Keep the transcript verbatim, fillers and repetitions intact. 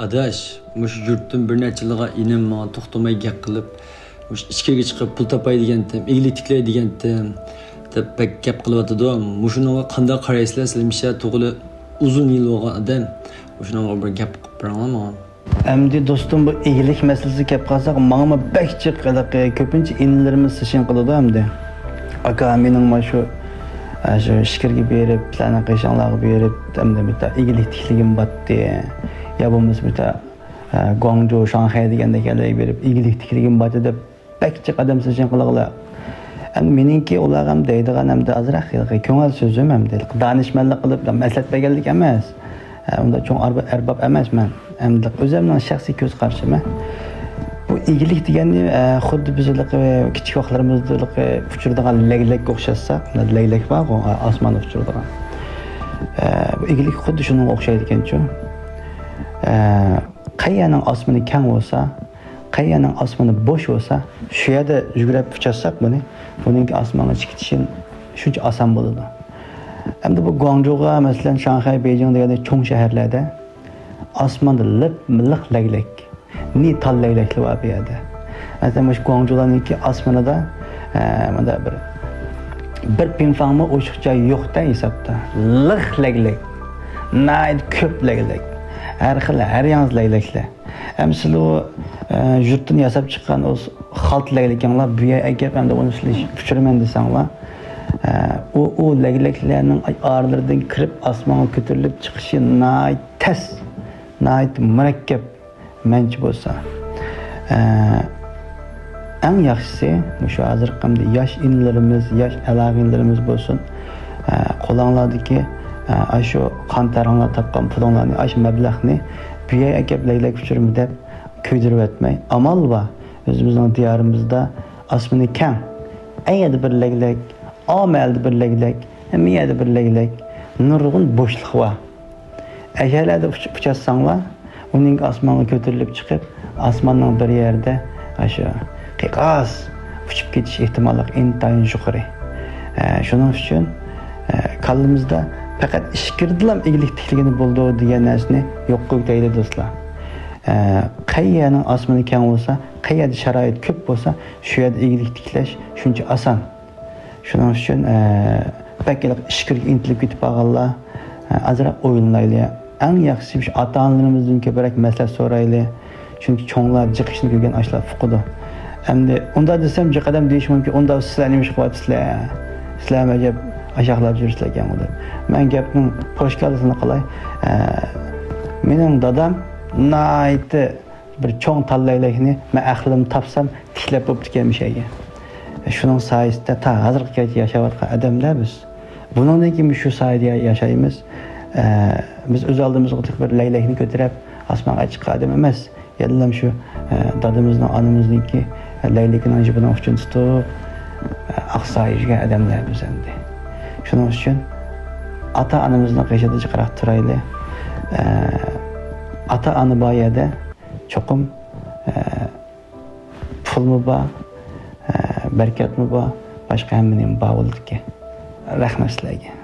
ئاداش، مۇشۇ يۇرتتىن بىر نەچچىلىغا ئىنىم ماڭا توختىماي گەپ قىلىپ، مۇشۇ ئىچكىرىگە چىقىپ پۇل تاپاي دېگەنتىم، ئىگىلىك تىكلەي دېگەنتىم، دەپ بەك گەپ قىلىۋاتىدۇ. مۇشۇنىڭغا قانداق قارايسىلەر؟ سىلەر مۇشۇ تۇغۇلى ئۇزۇن يىل بولغان ئادەم. مۇشۇنىڭغا بىر گەپ قىلىپ بېرىڭلار ماڭا. ئەمدى دوستۇم، بۇ ئىگىلىك مەسىلىسىگە كەپ قالساق، ماڭىمۇ بەك جىق ھېلىقى كۆپىنچە ئىنىلىرىمىز سىشىن قىلىدۇ ئەمدى. ئاكا، مېنىڭ مانا شۇ، ئە، شۇ ئىچكىرىگە بېرىپ، سىلەرنىڭ قېشىڭلارغا بېرىپ، ئەمدى بىر ئىگىلىك تىكلىگۈم باتتى. يا بولمىسا بىر، ئە، گۇاڭجۇ، شاڭخەي دېگەندەك يەرلەرگە بېرىپ ئىگىلىك تىكلىگۈم باتتى دەپ بەك جىق ئادەم سىشىن قىلغىلى. ئەمدى مېنىڭكى ئۇلارغا ھەم دەيدىغان ئەمدى ئازراق ھېلىقى كۆڭۈل سۆزۈم ئەمدى دانىشمەنلىك قىلىپ مەسلىھەت بەرگەنلىك ئەمەس. ئە، ئۇنداق چوڭ ئەرباب ئەمەس مەن. ئەمدى ئۆزۈمنىڭ شەخسىي كۆز قارىشىم. بۇ ئىگىلىك دېگەننى، ئە، خۇددى بىز ھېلىقى كىچىك ۋاقىتلىرىمىزدا ھېلىقى ئۇچۇرىدىغان لەگلەككە ئوخشاتساق، لەگلەك بارغۇ، ئاسماندا ئۇچۇرىدىغان. ئە، بۇ ئىگىلىك خۇددى شۇنىڭغا ئوخشايدىكەنچۇ. ئە، قەيەرنىڭ ئاسمىنى كەڭ بولسا، قەيەرنىڭ ئاسمىنى بوش بولسا، شۇ يەردە يۈگرەپ ئۇچاتساق بۇنى، بۇنىڭكى ئاسمانغا چىقىشى شۇنچە ئاسان بولىدۇ. ئەمدى بۇ گۇاڭجۇغا، مەسىلەن، شاڭخەي، بېيجىڭ دېگەندەك چوڭ شەھەرلەردە ئاسماندا لىپمىللىق لەگلەك، نى تال لەگلەكلەر بار بۇ يەردە. مەسىلەن، مۇشۇ گۇاڭجۇلارنىڭكى ئاسمىنىدا، ئە، مۇنداق بىر، بىر پىڭفاڭمۇ ئوشۇق جاي يوق-دە ھېسابتا. لىق لەگلەك، ناھايىتى كۆپ لەگلەك، ھەر خىل، ھەر ياڭزا لەگلەكلەر. ئەمسىلە ئۇ، ئە، يۇرتتىن ياساپ چىققان ئۇ خالتا لەگلىكىڭلار بۇ يەرگە ئەكەپ، ئەمدى ئۇنى سىلەر پىشۇرىمەن دېسەڭلار، ئە، ئۇ، ئۇ لەگلەكلەرنىڭ ئارىلىرىدىن كىرىپ، ئاسمانغا كۆتۈرۈلۈپ چىقىشى ناھايىتى تەس، ناھايىتى مۇرەككەپ مەنچە بولسا. ئە، ئەڭ ياخشىسى، مۇشۇ ھازىرقى ياش ئىنىلىرىمىز، ياش ئاغىنىلىرىمىز بولسۇن، ئە، قولۇڭلاردىكى، ئە، ئاشۇ قان تەرىڭلار تاپقان پۇلۇڭلارنى، ئاشۇ مەبلەغنى بۇ يەرگە ئەكەپ لەگلەك ئۇچۇرىمەن دەپ كۆيدۈرۈۋەتمەي، ئامال بار. ئۆزىمىزنىڭ دىيارىمىزدا ئاسمىنى كەڭ، ئەيەردە بىر لەگلەك، ئامەلدە بىر لەگلەك، ھەممە يەردە بىر لەگلەك، نۇرغۇن بوشلۇق بار. ئەگەرلەردە ئۇچ-، ئۇچاتساڭلار، ئۇنىڭ ئاسمانغا كۆتۈرۈلۈپ چىقىپ، ئاسماننىڭ بىر يەردە ئاشۇ قىقاس ئۇچۇپ كېتىش ئېھتىماللىقى ئىنتايىن يۇقىرى. ئە، شۇنىڭ ئۈچۈن، ئە، كاللىمىزدا پەقەت ئىچكىرىدىلا ئىگىلىك تىكلىگىنى بولىدۇ دېگەن نەرسىنى يوققا كۆتەيلى، دوستلار. ئە، قەيەرنىڭ ئاسمىنى كەڭ بولسا، قەيەردە شارائىت كۆپ بولسا، شۇ يەردە ئىگىلىك تىكلەش شۇنچە ئاسان. شۇنىڭ ئۈچۈن، ئە، بەك ھېلىقى ئىچكىرىگە ئىنتىلىپ كېتىپ قالغانلار، ئە، ئازراق ئويلىنايلى. ئەڭ ياخشىسى مۇشۇ ئاتا-ئانىلىرىمىزدىن كۆپرەك مەسلىھەت سورايلى. چۈنكى چوڭلار جىق ئىشنى كۆرگەن، ئاشۇلار ئۇقىدۇ. ئەمدى ئۇنداق دېسەم، جىق ئادەم دېيىشى مۇمكىن، ئۇنداق سىلەر نېمە ئىش قىلىۋاتىسىلەر؟ سىلەرمۇ ئەجەب ئاشاقلاپ يۈرىسىلەركەنغۇ دەپ. مەن گەپنىڭ پوشكالىسىنى قىلاي. ئە، مېنىڭ دادام ناھايىتى بىر چوڭ تال لەگلەكنى مەن ئەقلىمنى تاپسام تىكلەپ بوپتىكەن مۇشۇ يەرگە. شۇنىڭ سايىسىدە تا ھازىرغىچە ياشاۋاتقان ئادەملەر بىز. بۇنىڭدىن كېيىن شۇ سايىدە يا-، ياشايمىز. ئە، بىز ئۆز ئالدىمىزغا تېخى بىر لەگلەكنى كۆتۈرۈپ ئاسمانغا چىققان ئادەم ئەمەس. يەنىلا شۇ، ئە، دادىمىزنىڭ، ئانىمىزنىڭكى لەگلىكىنىڭ جىپىنىڭ ئۇچىنى تۇتۇپ، ئە، ئاقسايىپ يۈرگەن ئادەملەر بىز ئەمدى. شۇنىڭ ئۈچۈن ئاتا-ئانىمىزنىڭ قېشىدا جىقراق تۇرايلى. ئە، ئاتا-ئانا بار يەردە چوقۇم، ئە، پۇلمۇ بار، ئە، بەرىكەتمۇ بار، باشقا ھەممە نېمە بار بولىدىكەن. رەھمەت سىلەرگە.